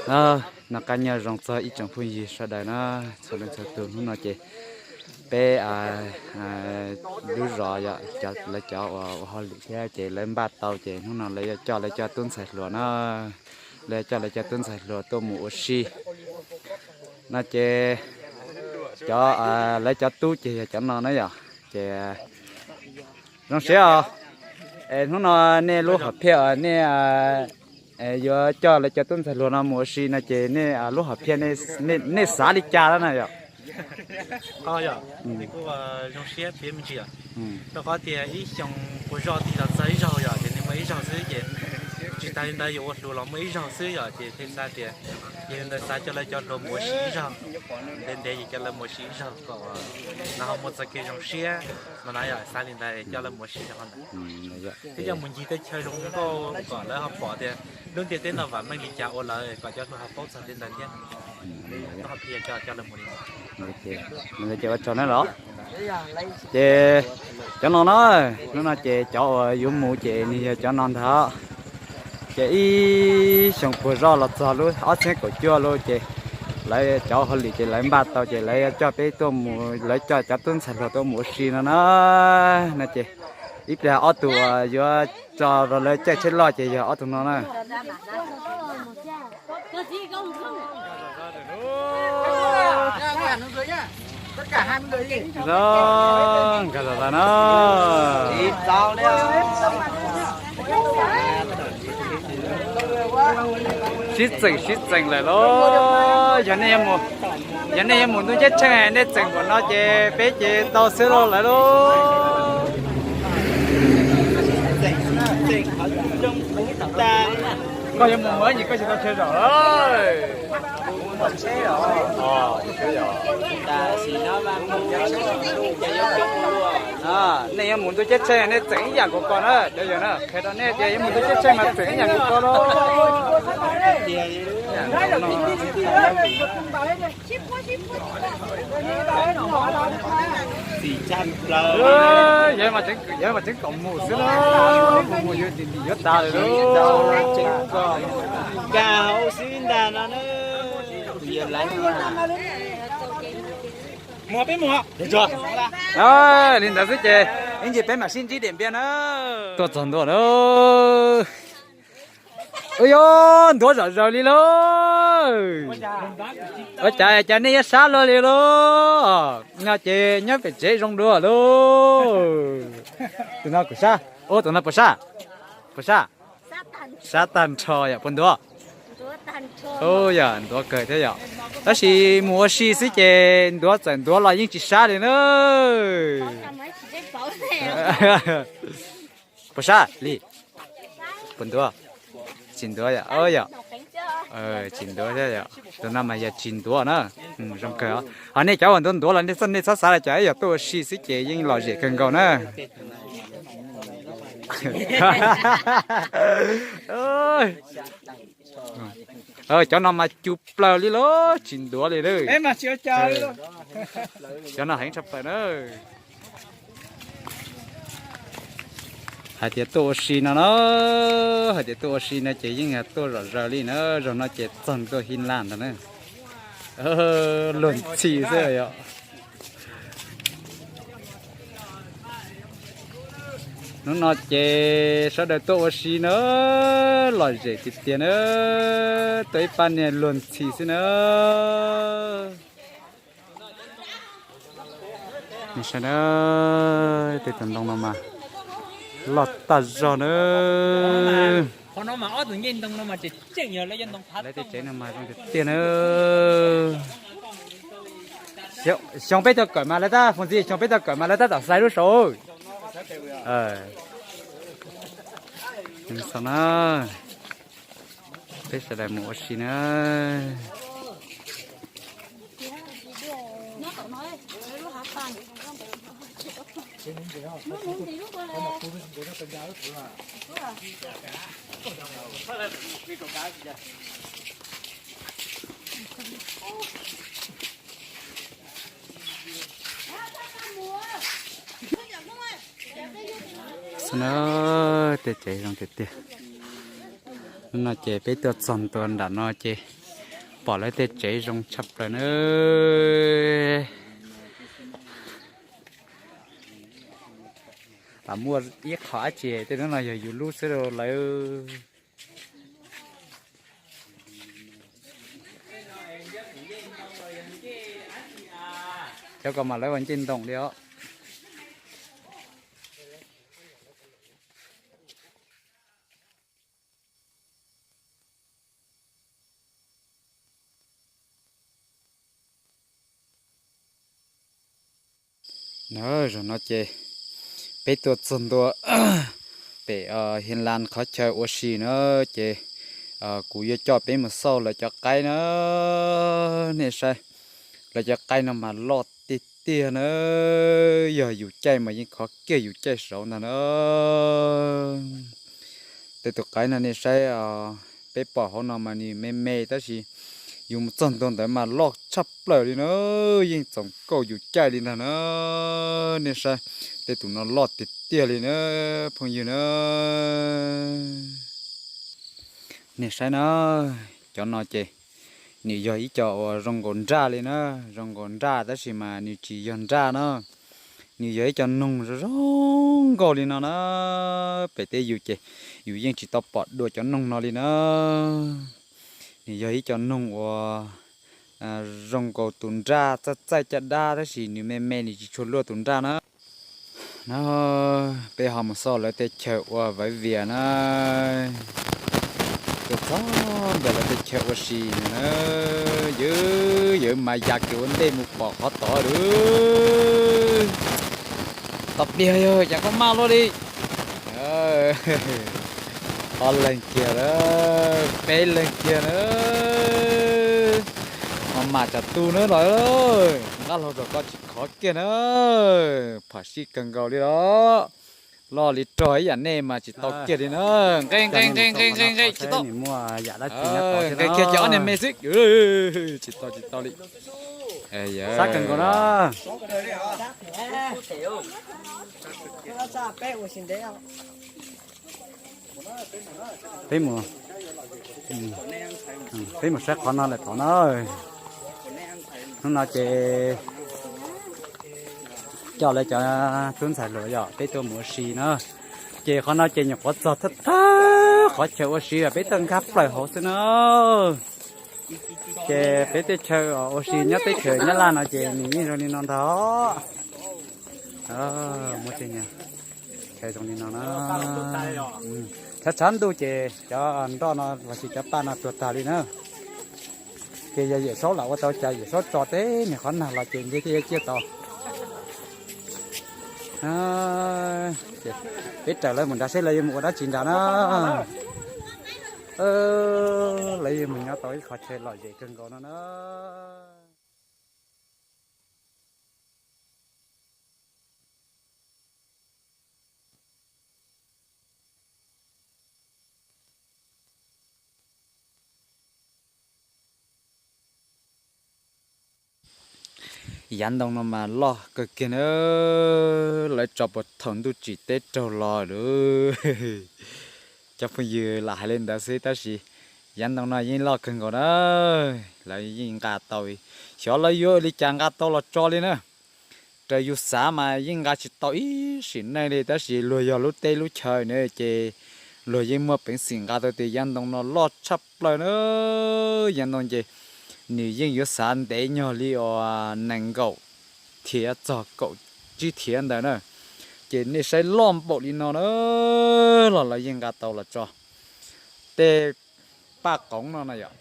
Noj qab nyob zoo txog ib tsoom phooj ywg sawv daws na, txhua leej txhua tus. Hnub no ces peb lub zos yom, lawv cov uas ua hauj lwm thiab ces lawv npaj tau ces hnub no lawv yuav coj lawv cov tub ntxhais hluas na, lawv yuav coj lawv cov tub ntxhais hluas tuaj mus ua si no ces cov, lawv cov tub ces yog cov no na yom. Ces zoo siab os. Es hnub no nej lub hom phiaj nej yuav coj lawv cov tub ntxhais hluas no mus ua si no ces nej lub hom phiaj nej xav li cas na yom? Yog, kuj zoo siab piav me ntsis yom, rau qhov tias ib xyoo puas zoj tig los txog ib zaug yom, ces nws muaj ib zaug xwb ces tsis tas li ntawd yuav ua hluas los muaj ib zaug xwb yom, ces thiaj xav tias yog li ntawd xav coj lawv cov hluas mus ua si ib zaug, ntev ntev ces coj lawv mus ua si ib zaug kom lawv ho muaj txoj kev zoo siab no na yom, xav li ntawd coj lawv mus ua si rau hauv ntawd. Thiab coj mus ncig teb chaws zoo nkauj kom lawv ho pom tias lub ntiaj teb no vam meej li cas ua lawv kom cov hluas ho paub txog tej ntawd thiab. Coj lawv mus li ntawd ces ua tsaug na los. Ces cov no na, hnub no ces cov uas yuav mus ces nws yog cov no ntag. Ces ib xyoo puag zoj los txog lub ob txhiab kaum cuaj lawm ces lawv cov hauj lwm ces lawv npaj tau ces lawv yuav coj peb tuaj mus, lawv coj cov tub ntxhais hluas tuaj mus ua si no na. No ces ib pliag ob tug uas yuav tso rau lawv caij tsheb loj ces yog ob tug no na. Nkag los no. Sib txeem sib txeem lawm lauj. Yog nej yuav mus ntuj ceeb tsheej nej txeem npaum no ces peb ces tau xwb lauj lawm lauj. Koj yuav mus mus ib nyuag koj tsis tau chaw zaum. Nej yuav mus ntuj ceeb tsheej nej txeem ib yam nkaus ko na, cov yawg na, qhia rau nej tias yuav mus ntuj ceeb tsheej mas txeem ib yam nkaus ko lauj. Yawg mas tseem kom mus xwb na, mus mus yuav ntim ntim yuav tas lawm lauj. Nkag hauv xwb ntag no na. Mus peb mus. Li ntawd xwb ces ib ntsis peb mam sib ntsib Diam Npiaj na. Tuaj txog ntua na. Ua yog ntuav zom zaws li lauj. Ua cas cas nej yuav sab luaj li lauj? No ces nyob pem tsev zoo dua lauj. Tus no kuv sab, tus no puas sab? Puas sab? Sab tag nrho yom, puas ntuav? Yog ntuav kawg thiab yom. Tab sis mus ua si xwb ces ntuav txawm ntuav los yeej tsis sab li na. Puas sab li? Puas ntuav? Tsis ntuav yom, yom. Tsis ntuav thiab yom. Tus no mas yog tsis ntuav na. Zoo kawg. Ho nej cov uas ntuav ntuav los nej txhob xav li cas, yog tuaj ua si xwb ces yeej lom zem kawg nkaus na. Cov no mas cus plaws li lauj, tsis ntuav li lauj. Cov no heev tshaj plaws na. Hais tias tuaj ua si no na, hais tias tuaj ua si no ces yeej tuaj zom zaws li na, zaum no ces txog tuaj Hib Laj ntag na. Luag ntxhi xwb yom. Hnub no ces sawv daws tuaj ua si na, lom zem tiag tiag na, tuaj ib pab niag luag ntxhi xwb na. Nej saib na, tej tus ntoo no mas loj tag zog na. Lawv tej tsev no mas zoo tiag tiag na. Xyoo peb tau kawm mas lawv tab, Foom Txi, xyoo peb tau kawm mas lawv tab tom xais lub saud. Xav na, peb sawv daws mus ua si na. Xav na, tej tsev zoo tiag tiag. Hnub no ces peb tuaj txog ntua nram no ces Pom lawv tej tsev zoo tshaj plaws na. Lam muaj ib qho dab tsi, tej lub no yog yus lub xwb lawm. Cov ko mas lawv ua ncej ntoo li os. Na, zaum no ces peb tuaj txog ntua pem Hienlas qhov chaw ua si na, ces kuv yuav coj peb mus xauj lawv cov qaib na. Nej saib, lawv cov qaib no mas loj tiag tiag na, yog yus caij mas yeej khov kiag yus caij saud ntag na. Tej tus qaib no nej saib, peb pom hauv no mas nws me me tab sis yus mus txog ntua ntawd mas loj tshaj plaws li na, yeej txoos kauj yus caij li ntag na. Nej saib, tej tus no loj tiag tiag li na, phooj ywg na. Nej saib na, cov no ces nws yog ib co uas zoo nkaus nraj li na, zoo nkaus nraj tab sis mas nws tsis yog nraj na, nws yog ib co noog zoo zoo nkauj li no na. Pem teb yus ces yus yeej tsis tau pom dua cov noog no li na. Nws yog ib co noog uas zoo nkaus tus nraj txaij txaij caj dab tab sis nws me me nws tsis tshua luaj tus nraj na. Na, peb ho mus xauj lawv tej chaw ua vaiv vias na. Tuaj txog ntawm lawv tej chaw ua si na, yawv yawv mas ya kev ua ntej mus pom qhov tod lawm. Tau pliag yog cas koj maj luaj li. Ob leeg kiag lawm, peb leeg kiag na. Mas mam tsam tu na los, nqaj hlau rau koj tsis khov kiag na. Phom sij kawg nkaus li los, loj li rog ib yam nej mas tsis tau kiag li na. Nqe nqe nqe nqe nqe nqe tsis tau. Nqe kiag ces ob niag me xwb. Tsis tau tsis tau li. Sab kawg nkaus na. Peb mus, peb mus saib qhov no lawm tod na. Hnub no ces coj lawv cov tub ntxhais hluas yog peb tuaj mus ua si na. Ces qhov no ces nyuam qhuav txog thawj thawj qhov chaw ua si, peb tuaj nkag plaws hauv xwb na. Ces peb tej chaw ua si nyob teb chaws Nyab Laj no ces nws yeej zoo li no ntag. Muaj tej chaw zoo li no na. Tshav tshav ntuj ces cov nroj no los sis cov paj no tuag tag li na. Ces yog Yawm Saub lam ua tau cas Yawm Saub tso teb niag qhov nag los ces ntshe thiaj yuav ciaj tau. Peb raws lawv mus nrad seb lawv yuav mus ua dab tsi nrad na. Lawv yuav mus nyob tau ib qho chaw lom zem kawg nkaus no na. Yav ntoo no mas loj kawg kiag na, lawv tso puag thaum ntuj tsim teb raug los lawm. Cov phooj ywg lam hais li ntawd xwb tab sis yav ntoo no yeej loj kawg nkaus na, lawv yeej nqa tau, xyov lawv yuav ua li cas nqa tau los tso li na. Raws yus xav mas yeej nqa tsis tau ib sim neej li tab sis luag yog lub teb lub chaw na ces luag yeej muaj peev xwm nqa tau tias yav ntoo no loj tshaj plaws na. Yav ntoo ces nws yeej yuav xav ntev nyog li uas nees nkaum thiab txog kaum tsib thiab ntawd na. Ces nej saib loj npaum li no na, los lawv yeej nqa tau los tso. Tej paj qoov no na yom,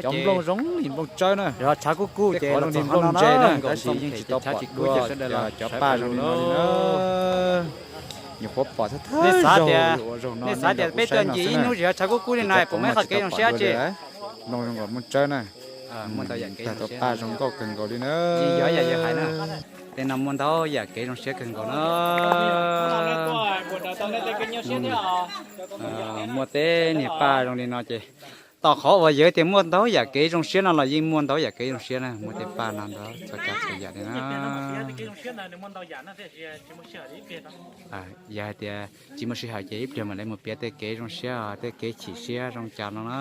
cov nplooj zoo li nplooj tsawb na, tshav kub kub ces zoo li nplooj ntse na, tab sis yeej tsis tau pom dua cov paj zoo li no li na. Nyuam qhuav pom thawj thawj zaug ua zaug no nej xav tias peb tuaj ncig ib hnub zig tshav kub kub li no puas muaj qhov kev zoo siab tsi? Nplooj zoo nkaus nplooj tsawb na, tag tau paj zoo nkauj kawg nkaus li na. Tej no muaj ntau yam kev zoo siab kawg nkaus na. Muaj tej niag paj zoo li no ces tom qhov uas yawg tias muaj ntau yam kev zoo siab no los yeej muaj ntau yam kev zoo siab na, muaj tej paj no ntau txhua tsav txhua yam li na. Yog hais tias tsis muaj sij hawm ces ib pliag mam li mus piav tej kev zoo siab, tej kev chim siab zoo cas no na.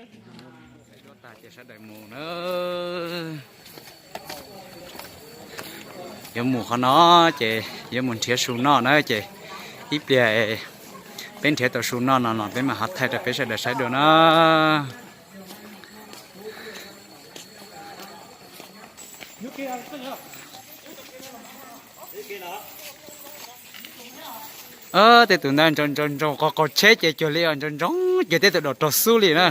Ces sawv daws mus na. Yuav mus qhov no ces yuav mus nrhiav su noj na ces ib pliag peb nrhiav tau su noj no los peb mam ho thaij rau peb sawv daws saib dua na. Tej tus ntawd ntsoo ntsoo ntsoo qaug qaug tsheb ces cuag li ntsoo ntsoo cuag tej tus daum raug xub li na.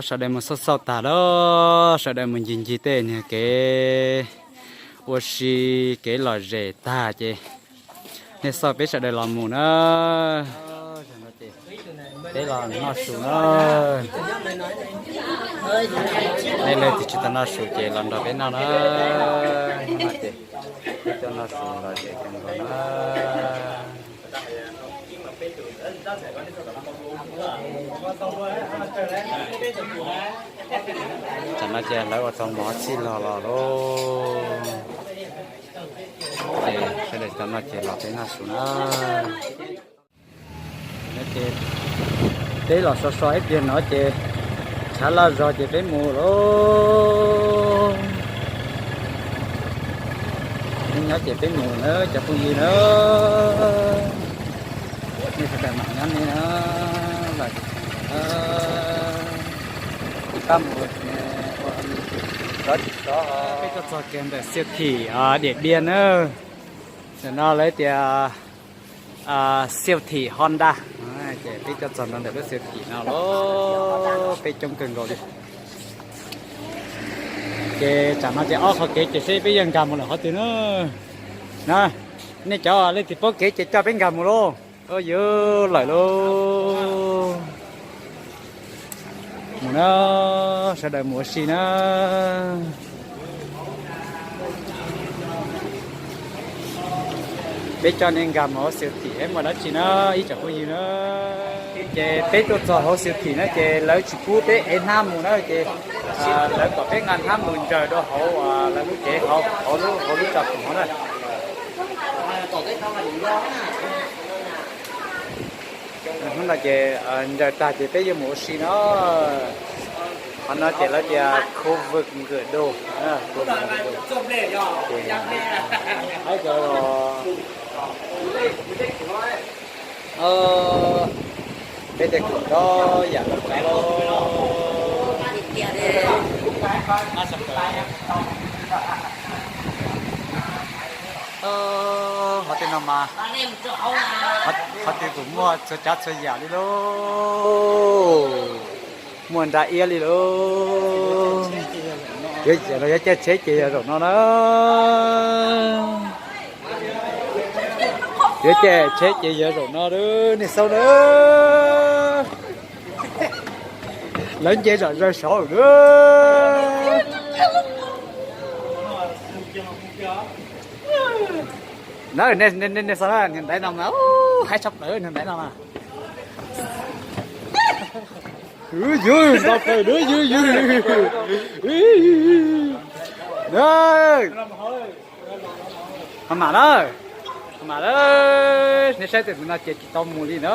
Sawv daws mus xauj xauj tag lawm, sawv daws mus ncig ncig tej niag kev ua si, kev lom zem tag ces nej xauj peb sawv daws los mus na. Peb los noj su na. Nej leej twg tsis tau noj su ces los nrog peb noj na. Hnub no ces peb tuaj noj su lom zem kawg nkaus na. Tam no ces lawv ua tau mov txhij log los lauj. Ces sawv daws tau noj ces los peb noj su na. Peb los so so ib pliag no ces tshav laj zog ces peb mus lauj. Nyob nyob ces peb mus na cov phooj ywg na. Nej sawv daws mam nyob nej na, los tsis tshua na. Kab mus, tsis txhob tsis txhob. Peb tuaj txog kiag ntawm siêu thị Điện Biên na. Ntawm no lawv tias siêu thị Honda. Ces peb tuaj txog no ntawm lub siêu thị no lauj, peb coob kawg nkaus li. Ces tsam no ces ob qhov kev ces seb peb yuav nkag mus lawm qhov twg na. Na, nej cov leej twg paub kev ces coj peb nkag mus lauj. Ua yog lawm lauj. Mus na, sawv daws mus ua si na. Peb coj nej nkag mus hauv siêu thị es muaj dab tsi na ib tsoom phooj ywg na. Ces peb tuaj txog hauv siêu thị na ces lawv tsis pub peb ev hnab mus na ces lawv kom peb nqa hnab mus ntsaws rau hauv lawv lub tsev hauv, hauv lub, hauv lub tsa pum hauv na. Hnub no ces ntsaws tag ces peb yuav mus ua si no. Qhov no ces lawv tias khu vực ngựa đô, khu vực ngựa đô. Ces hais cov los peb tej khoom tso yam loj kawg. Qhov twg no mas, qhov twg kuj muaj txhua tsav txhua yam li lauj. Muaj nra iab li lauj. Yuav caij tsheb ces yog zaum no na. Yuav caij tsheb ces yog zaum no na, nej xauj na. Lawv nce zom zaws saud na. Na, nej xauj na, niag ntaiv no mas haib tshaj plaws niag ntaiv no mas. Yus nto plaws na, yus yus. Mam mam na, mam mam na, nej saib tus no ces tsis tau mus li na.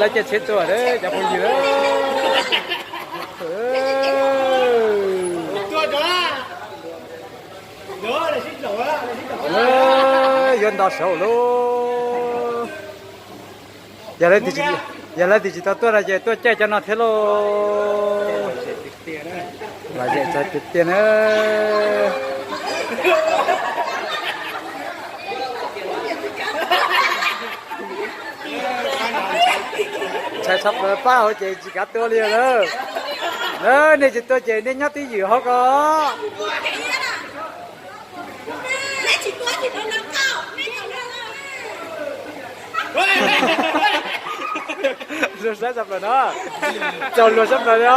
Lawv caij tsheb tuaj na cov phooj ywg. Yuav nto saud lauj. Yog lawv tias tsis tau tuaj no ces tuaj caij cov no thiab lauj. Lom zem txog tiag tiag na. Ntshai tshaj plaws pab hauv ces tsis kav tuaj li lawm. Nej tsis tuaj ces nej nyob twj ywm hauv ko. Luag sab tshaj plaws no, txaus luag sab plaws li os.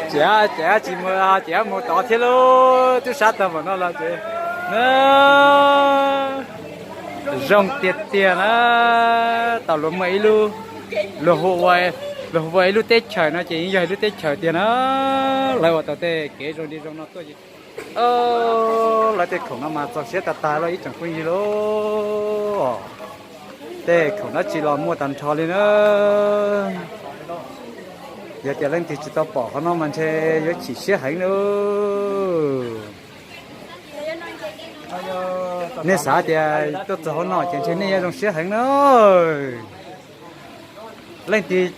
Ces, ces tsis mus, ces mus tod thiab lauj, twb sab tag npaum no los ces. Zoo tiag tiag na, tau luag muaj ib lub, luag hu ua ib lub teb chaws no ces yeej yog ib lub teb chaws tiag na. Lawv ua tau tej kev zoo li zoo no tuaj ces, lawv tej khoom no mas txaus siab tag tag lauj ib tsoom phooj ywg lauj. Tej khoom dab tsi los muaj tag nrho li na. Yog tias leej twg tsis tau pom qhov no mas ntshe yuav chim siab heev lauj. Nej xav tias tuaj txog hauv no ces ntshe nej yuav zoo siab heev na. Leej twg,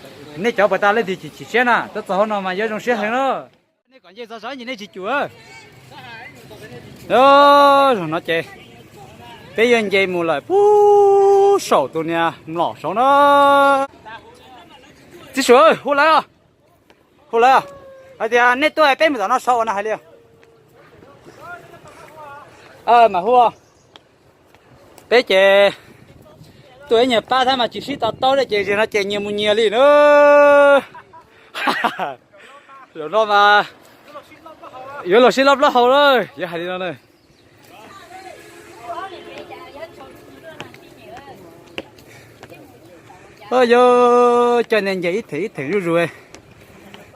nej cov puas tas leej twg chim chim siab na, tuaj txog hauv no mas yuav zoo siab heev na. Nej kom nce txog saum ces nej tsis cum. Zaum no ces peb yuav nce mus lawm puag saum tus niag mlom saud na. Txiv Sua, hu lawv, hu lawv, hais tias nej tuaj peb mus tom no saud ua no hais li. Mas hu. Peb ces tuaj ib nyuag pab thiab mas tsis sib to taub li ces zaum no ces nyias mus nyias li na. Zaum no mas yuav los sib loj plaub hau lawm, yuav hais li no na. Yuav coj nej nce ib theem ib theem zuj zus.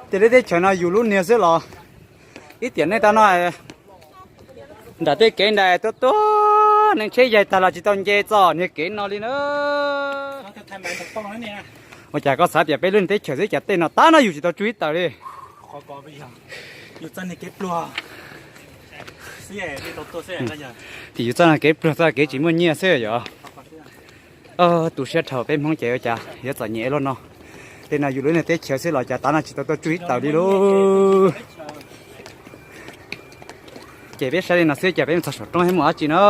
Tej lub teb chaws no yus lub niag xwb los ib tiam nej tau no nram tej kev ntais tuaj tuaj neeg tsheb yaig tag los tsis tau nce txoj niag kev no li na. Ua cas koj xav tias peb lub teb chaws xwb cas tej no tab no yus tsis tau tsuj ib taws li. Tim yus txoj no kev pluag txoj kev tsis muaj nyiaj xwb yom. Tu siab dhau peb Hmoob ces ua cas yuav txom nyem luaj no. Tej no yus lub niag teb chaws xwb los cas tav no tsis tau tuaj tsuj ib taws li lauj. Ces peb saib li no xwb cas peb mus txog saum roob thiab mus dab tsi na.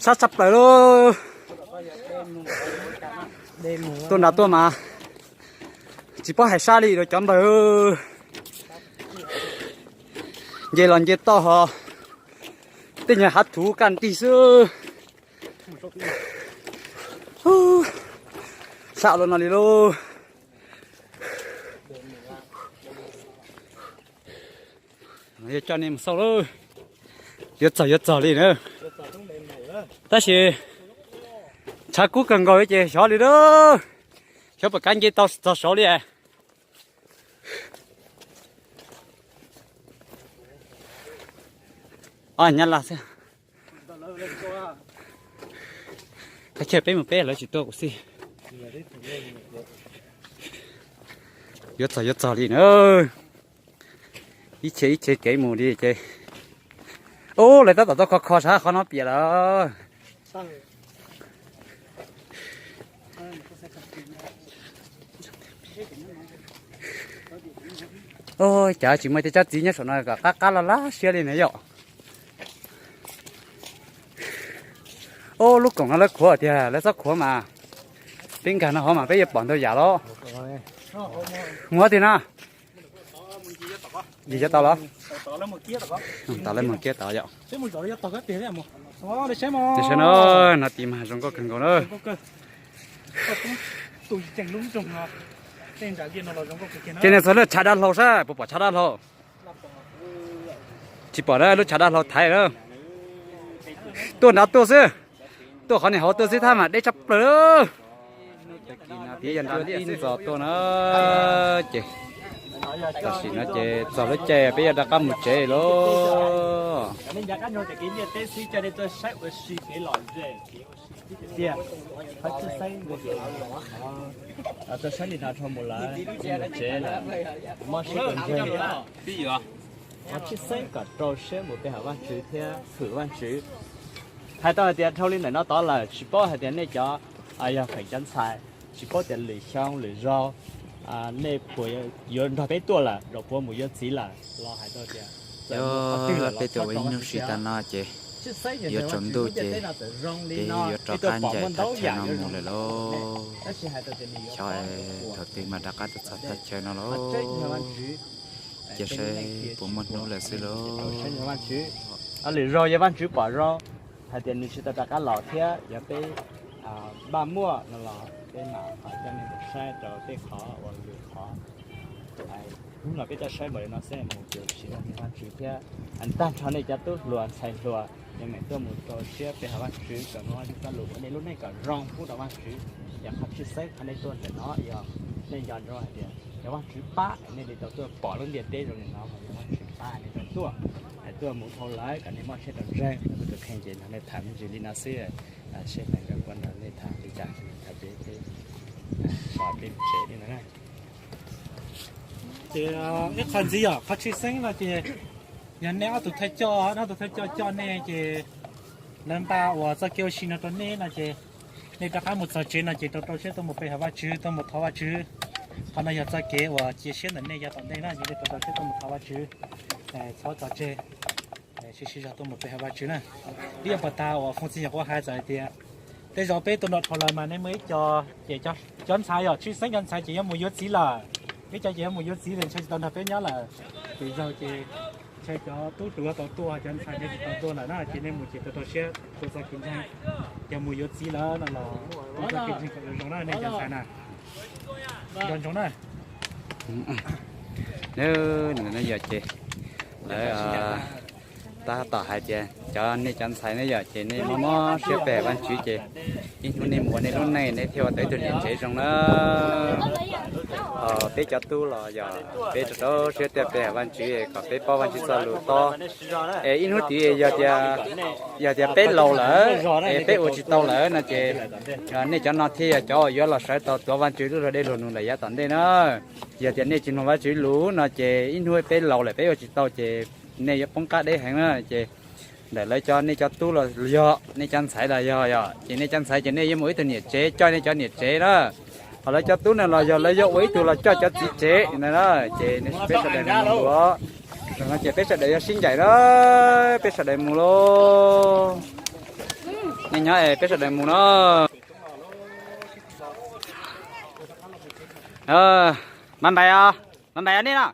Sab tshaj plaws lauj. Tuaj nram tuaj mas tsis paub hais sab li rau cov npawg. Nce los nce toj ho tej nyuag hav thuv kaj nrig xwb. Sab ua luaj no li lauj. Yog coj nej mus xauj lauj. Yuav txog yuav txog li na. Tab sis tshav kub kawg nkaus li ces xyov li lauj. Xyov puas kav nce tau txog saud li. Nyab Laj xwb. Qhov chaw peb mus peb lawv tsis tuaj kuv xij. Yuav txog yuav txog li na. Ib chev ib chev kev mus li ces. Ub, lawv tab tom tuaj kho kho sav qhov no piam lawm. Ub, cas tsis muaj tej tsob txiv nyob saum no kom qab qab laj laj siab li na yom. Ub, lub koom no lawv khuav tiag, lawv txhob khuav mas. Peb nkag no hov mas peb yuav pom ntau yam los. Mus tiag na. Yog tau los? Tau lawv mus kiab tod yom. Saib no, no tim mas zoo nkauj kawg nkaus na. Ces nws txog lub tshav dav hlau saib, puas pom tshav dav hlau? Tsis pom na, lub tshav dav hlau thaiv na. Tuaj nrad tuaj xwb, tuaj qhov niag hauv tuaj xwb thab mas deb tshaj plaws. Tag kis no peb yuav nrad tib ntxos tuaj na. Ces tam sim no ces txog lub caij peb yuav rov qab mus tsev lauj. Txog saib li no dhau mus lawm, mus tsev lawm. Mob siab kawg nkaus. Qhov tshwj xeeb kom rau siab mus pe hawm Vajtswv thiab hwm Vajtswv. Hais tau hais tias dhau li ntawm no tod lawm tsis paub hais tias nej cov yog feem cov ntxhais tsis paub tias lwm xyoo lwm zaug nej puas yuav nrog peb tuaj lawm, zaum puav mus yuav txiv lawm los hais tau tias Yog peb tuaj ua ib hnub sib tag no ces yuav tsaus ntuj ces peb yuav rov qab ncaim thaj chaw no mus lawm lauj. Xyov thaum twg mas rov qab tuaj txog thaj chaw no lauj. Cia saib puas muaj hnub lawm xwb lauj. Lwm zaug yog Vajtswv pom zoo hais tias nws tsis tau rov qab los thiab yog peb npaj muaj no los Peb mam ho coj nej mus saib rau tej qhov uas lwm qhov. Hnub no peb coj saib npaum li no xwb, mus ces sim ua li Vajtswv thiab. Tag nrho nej cov tub hluas ntxhais hluas, nej mam tuaj mus rau siab pe hawm Vajtswv kom nws ua txoj lus ua nej lub neej kom zoo pub rau Vajtswv. Yog qhov tshwj xeeb qhov nej tuaj ntawm no yog nej nco ntsoov hais tias yog Vajtswv pab nej li tau tuaj pom lub ntiaj teb zoo li no, yog Vajtswv pab nej tau tuaj. Tuaj mus dhau lawm kom nej mob siab rau ntseeg, kuv tus kheej ces nrog nej tham me ntsis li no xwb. Seb nej nkawd puas nrog nej tham li cas, tham peb, peb, peb tsev li no na. Ces ib qho ntxiv yog qhov tshwj xeeb no ces yog nej ob tug thawj coj, ob tug thawj coj coj nej ces lawv npaj ua txoj kev ua si no rau nej no ces nej rov qab mus txog tsev no ces rau rau siab tuaj mus pe hawm Vajtswv, tuaj mus thov Vajtswv. Qhov no yog txoj kev uas cia siab ntawm nej yav tom ntej na, ces nej rau rau siab tuaj mus thov Vajtswv, txhob tso tseg, sib sib zog tuaj mus pe hawm Vajtswv na. Ib yam puas tag uas Fooj Txhiv Nyuam Qhuav hais txawm hais tias tej zaum peb tuaj nram dhau lawm mas nej muaj ib co ces cov ntxhais yog tshwj xeeb cov ntxhais ces yuav mus yuav txiv lawm. Ib co ces yuav mus yuav txiv lawm, ntshai tsis tau nrog peb nyob lawm. Ces zaum ces ntshai cov tub hluas tau tuaj, cov ntxhais ces tsis tau tuaj lawm na, ces nej mus ces rau rau siab ua txoj kev ntseeg. Yog mus yuav txiv lawm no los ua txoj kev ntseeg kom zoo na nej cov ntxhais na. Nco ntsoov na. Nws no yog ces lawv tab tom hais tias cov nej cov ntxhais ne yom, ces nej mob mob siab pe hawm Vajtswv ces ib hnub nej mus ua nej lub neej nej thiaj ua tau ib tug niam tsev zoo na. Peb cov tub los yog peb rau rau siab tuaj pe hawm Vajtswv kom peb paub Vajtswv txoj lus tob. Es ib hnub twg yog tias, yog tias peb laus lawm es peb ua tsis tau lawm no ces nej cov no thiaj yog cov uas yuav los sawv tau tuav Vajtswv lub zog dej luag nus ntawm yav tom ntej na. Yog tias nej tsis mloog Vajtswv lus no ces ib hnub peb laus lawm peb ua tsis tau ces nej yuav poob qab deb heev na. Ces ntawm lawv cov, nej cov tub los yog nej cov ntxhais los yog, yog ces nej cov ntxhais ces nej yuav mus ib tug niam tsev coj nej cov niam tsev na. Ho lawv cov tub no los yog lawv yuav ua ib tug los coj cov txiv tsev na. Ces peb sawv daws mus ua, zaum no ces peb sawv daws yuav sib ncaim na, peb sawv daws mus lauj. Nej nyob es peb sawv daws mus na. Mas npais os, mas npais os nej no.